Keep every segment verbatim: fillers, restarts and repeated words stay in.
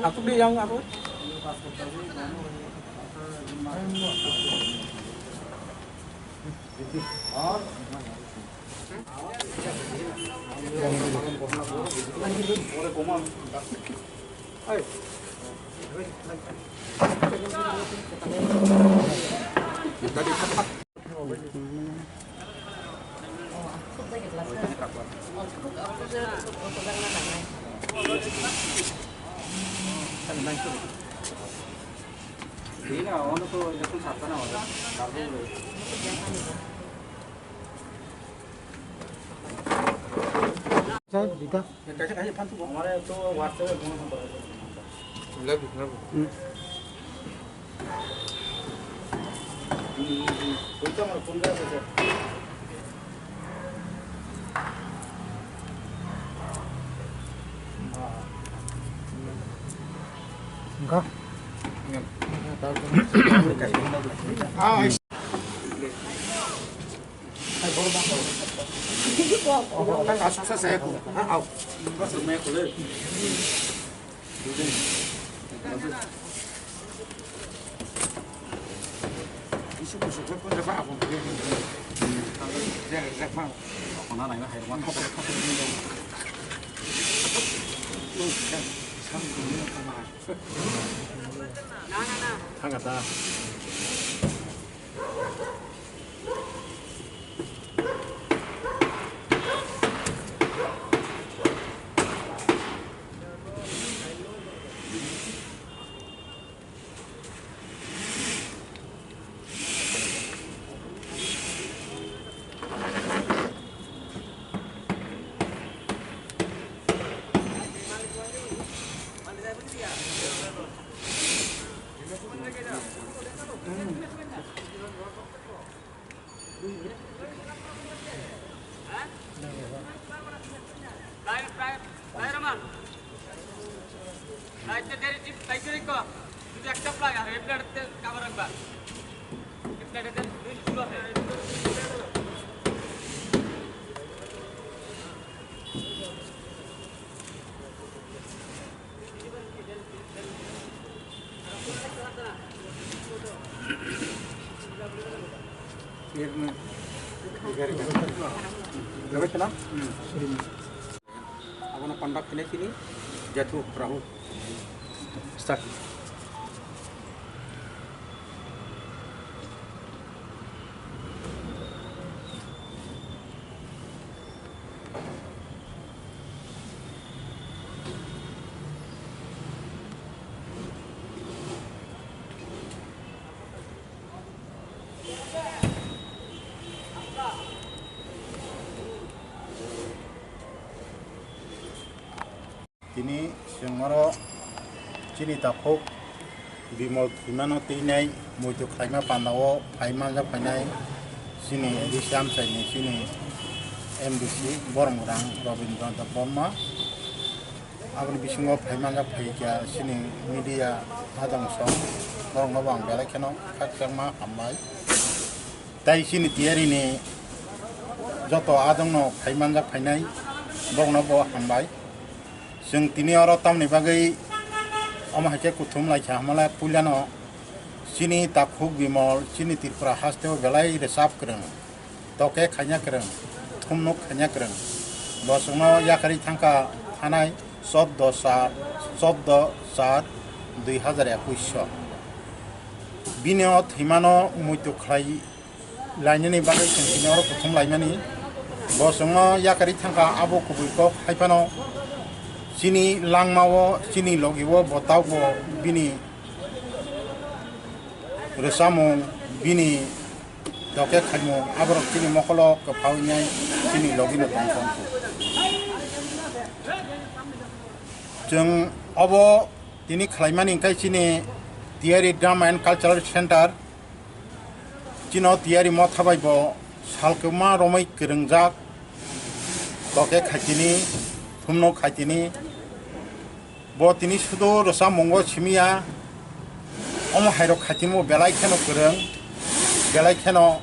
Atuk di yang atuk. Enggak. Thangkha ta. Abono conduct khlai sini, Jathu Rahul. Start. Tini chwng oro chini takhuk Bimal thwimano twinai muitu khlaima pandao phai manjak phainai chini A D C amchaini chini M D C Boromgrang Robindra Debbarma. Aboni bisingo phai manjak phaikha chini media adong song, borokno bo ang belai kheno khakchangma hambai. Tai chini tiyarini joto adongno phai manjak phainai, borokno bo hambai. Chwng tini oro tamni bagwi omo hai khe kuthum lai kha hwnmale puilano chini takhuk Bimal chini Tripura hasteo belai rwchap kwrwng, toke khaina kwrwng, thumnuk khaina kwrwng. Bo chwngno yakarwi thangkha thanai chordo char, chordo char dui hazar ekush o. Bini o thwimano muitu khlai lainani bagwi chwng tini oro kuthum laimani. Bo chwngno yakarwi thangkha abo kubui kok hai phano chini langmao, chini logio bo tabukbo bini rwchapmung, bini doke khaimung, aborok chini mokolo kwpha wngnai chini logino tong tong kho. Chwng obo tini khlaimani hwnkhe chini Tiyari Drama and Cultural Center, chino Tiyari motha bai bo Salkwma romwi kwrwngjak, toke khaitini, thumno khaitini. Bo tini sudo rwchapmungo simiya, omo hairok khaitinimo belai kheno kwrwng, belai kheno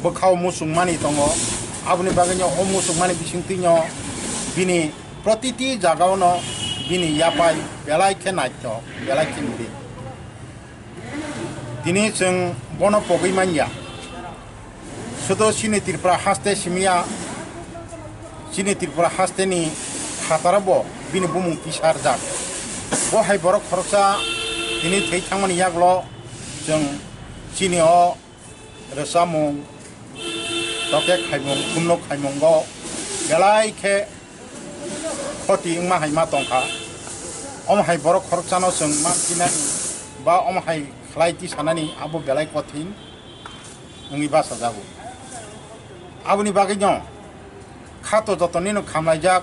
bwkhao muchungmani tongo. Aboni bagwino o muchungmani bisingtwino bini protiti jagaono bini yapai belai khe naithok, belai khe mili. Tini chwng bono pogwi manya. Sudo chini Tripura haste simiya, chini Tripura haste ni phataro bo bini bumung tisarjak. Bo hai borok khoroksa tini thwi thangmani yaklo chwng chini o rwchapmung, toke khaimung, thumno khaimungo belai khe khoti wngma hai ma tongkha. Omo hai borok khoroksano chwng ma tinani ba omo hai khlai tisanani abo belai kothin wngwi bachajago. Aboni bagwino kha to jotonino khamlaijak.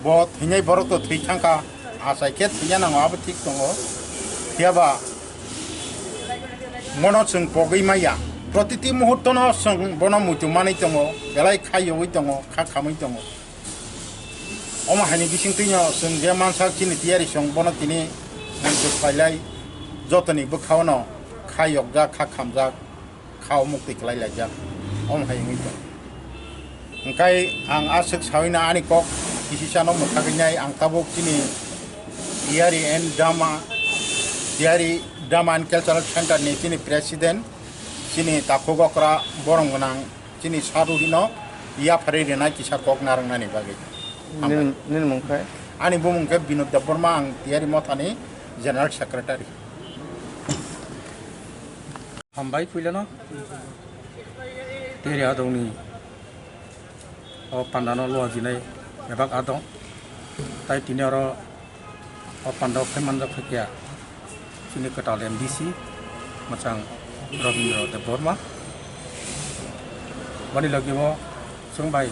Bo thwinai borok to thwi thangkha, achai khe thwina nango, abo thik tongo. Phiya ba bono chwng pogwi maya. Protiti muhurtono chwng bono muitu manwi tongo, belai kha yogwi tongo, kha khamwi tongo. Omo haini bisingtwino chwng je mansak chini tiyari chwng bono tini muitu khlailai, jotoni bwkhaono kha yokjak, kha khamjak. Kha o muktwi kwlai laijak, omo hai wngwi tong. Hwnkhe ang aswk saui no ani kok kisisano mwthagwi nai, ang tabuk chini Tiyari and Drama, Tiyari Drama and Cultural Center ni chini president, chini takhuk okra borom gwnang, chini sarurino yapharwi rwnai kisa kok narwknani bagwi. Hambai. Nini, nini mung khe? Ani bumung khe Binod Debbarma, ang Tiyari Mothani General Secretary. Hambai puilano. Teri adongni o pandano luajinai bebak adong. Tai tini oro o pandao phai manjak phaikha chini kwtal M D C mwchang Rabindra Debbarma. Boni logi bo chwng bai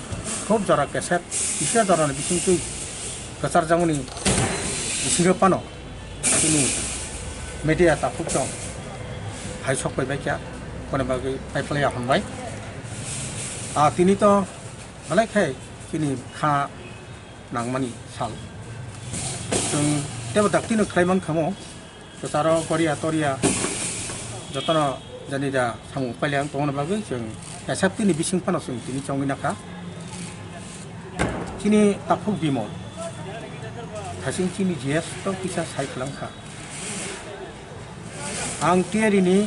khub jora kesep, kisa jorani bisingtwi kwcharjakmani bisingo phano chini media takhuk chwng hai sok pai baikha, boni bagwi paiphlaiya hambai. Ah, tini to belai khai chini kha nangmani sal. Chwng tebo daktino khlai mankha mo. Kwcharo Korea Toria jotono jani da samung pailai ang tongna bagwi chwng S F T ni bising phano chwng tini chongwi nakha. Chini takhuk Bimol thasing chini G S to kisa sai khwlangkha. Ang Tiyari ni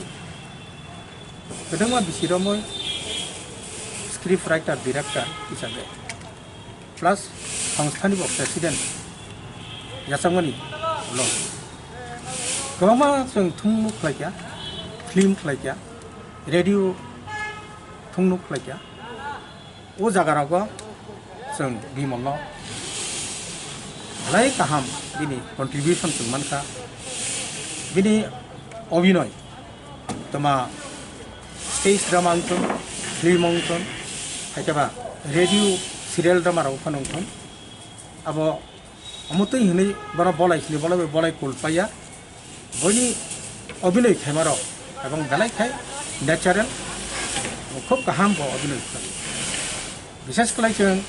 kwbangma bisi romwi script writer, director hisabe plus songstha ni bo president yachakmani ulo kwbangma chwng thumnu khlaikha, film khlaikha, radio thumnu khlaikha. O jaga rogo chwng Bimolno belai kaham bini contribution chwng mankha. Bini obinoi toma stage drama wngthun, film wngthun, haikhe ba radio serial drama rok phano wngthun. Abo omo twi hinwi bono bolai sini bolai bai bolai kul paiya. Boini obinoi khaima rok ebong belai khai natural, khub kaham bo obinoi khai. Bishes khlai chwng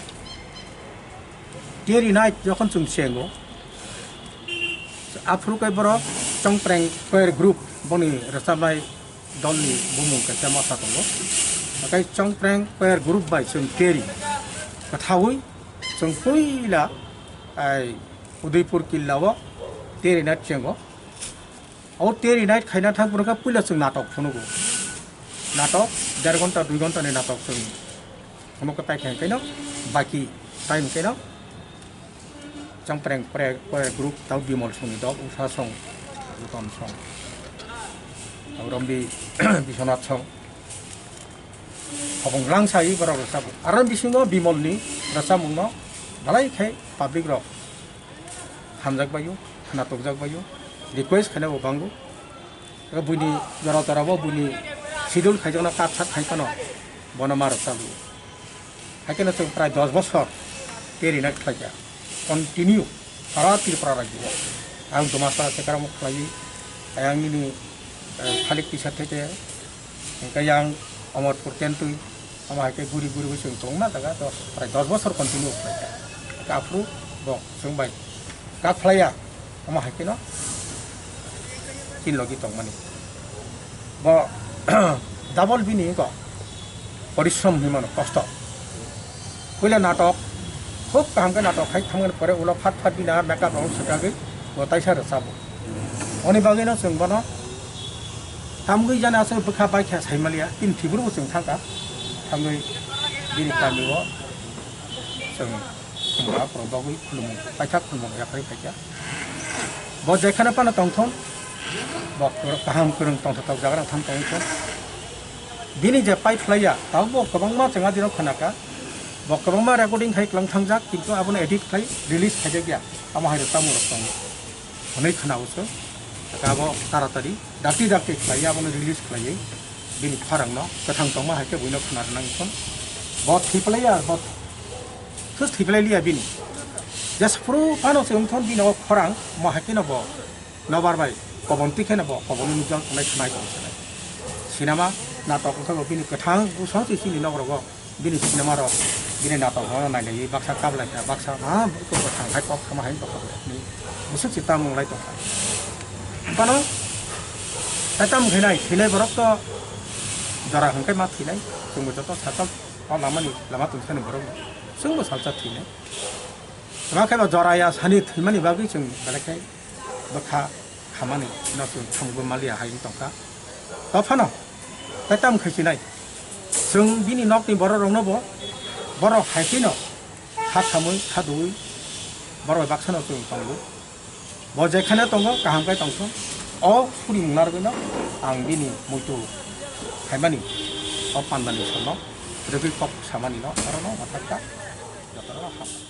Teri Night jokhon chwng chengo, aphuru kai borok Chongpreng Choir Group boni rwchapnai dolni bumung kaisa mosa tongo. Hakai Chongpreng Choir Group bai chwng Teri kwthaui chwng puila ai Udaipur killa o Teri Night chengo. O Teri Night khaina thang phuru khe puila chwng natok phunugo. Natok der ghonta dui ghonta ni natok chwng phunugo, tai khe hwnkhe no baki time hwnkhe no Chongpreng Pre-, Pre group tau Bimol songni dok, Usha song, Luton song, tau Romdi Biswanath song. Hobong langsa wi borok rwchapmung. Aro bisingo Bimolni rwchapmungno belai khai public rok hamjak baio, khna tokjak baio, request khaina bo bango. Abo buini jora jora bo buini schedule khaijakno kat sat khai phano bono ma rwchapmung. Haikhe no chwng prai dos bosor Teri Night khlaikha. Continue sara Tripura rajyo. Ang Dumasa Sekaramo khlaiwi, ayang nini, eh, Khalik Tisar theke, Hwnkhe yang Amarpur Tentwi, omo hai khe guri guri chwng tongma jaga dos, prai dos bosor continue khlai kha. Hwnkhe aphuru bo chwng bai kak phlaiya, omo hai kheno chini logi tongmani. Bo double bini wngkha porishrom hinwi mano, kosto. Puila natok, khub kaham khe natok khai thangmani pore ulo phat phat bini makeup rok swkagwi bo taisa rwchabo. Oni bagwino chwng bono tamgwi jani aswk bwkha bai kha saimaliya, bini thwiphuru bo chwng thangkha. Thangwi bini kamio chwng khumra borok bagwi khulumung, paithak khulumung yakarwi phaikha. Bo jekhano phano tongthon, bo kaham kwrwng tongthotok jaga rok thang tongthon. Bini je pai phlaiya, tabuk bo kwbangma chwng adino khnakha. Bo kwbangma recording khai kwlang thangjak, kintu abono edit khai release khaijakya. Amo hai rok tamo rok tongo. Hwnwi khwnao se. Abo taratari dakti dakti khlaiwi abono release khlaiwi bini khorangno kwthang tongma hai khe buino khna rwnang thun. Bo thwi phlaiya, bo thus thwi phlai liya bini. Jephuru phano se wngthon bini o khorang mo hai kheno bo nobar bai kobon twi kheno bo kobonwi nukjak tongnai khwnai tong sinai. Sinama natok wngkha bo bini kwthang bwsong se chini nok rogo. Bini cinema rok, bini natok rok nailaiwi baksa kap lai kha, baksa ha buko bwthang hai kok sama hai tong kha ni bwswk se tamung lai tong kha. Phano tai tamung khainai, thwinai borok to jora hwnkhe ma thwinai, chwngbo joto sakal o lamani lama tong thani borok chwngbo salsa thwinai. Tama khe ba jora ya sani thwimani bagwi chwng belai khe bwkha khamani no chwng thangwi maliya hai wng tongkha. To phano tai tam khai sinai. Chwng bini nokni borok rokno bo borok hai kheno kha khamwi kha duwi borok bai baksano chwng tongo. Bo jekhane tongo kaham khe tongthung. O surimung narwgwino ang bini muitu khaimani o pandani salno rwgwi kok samani no orono mathakta jotono ham.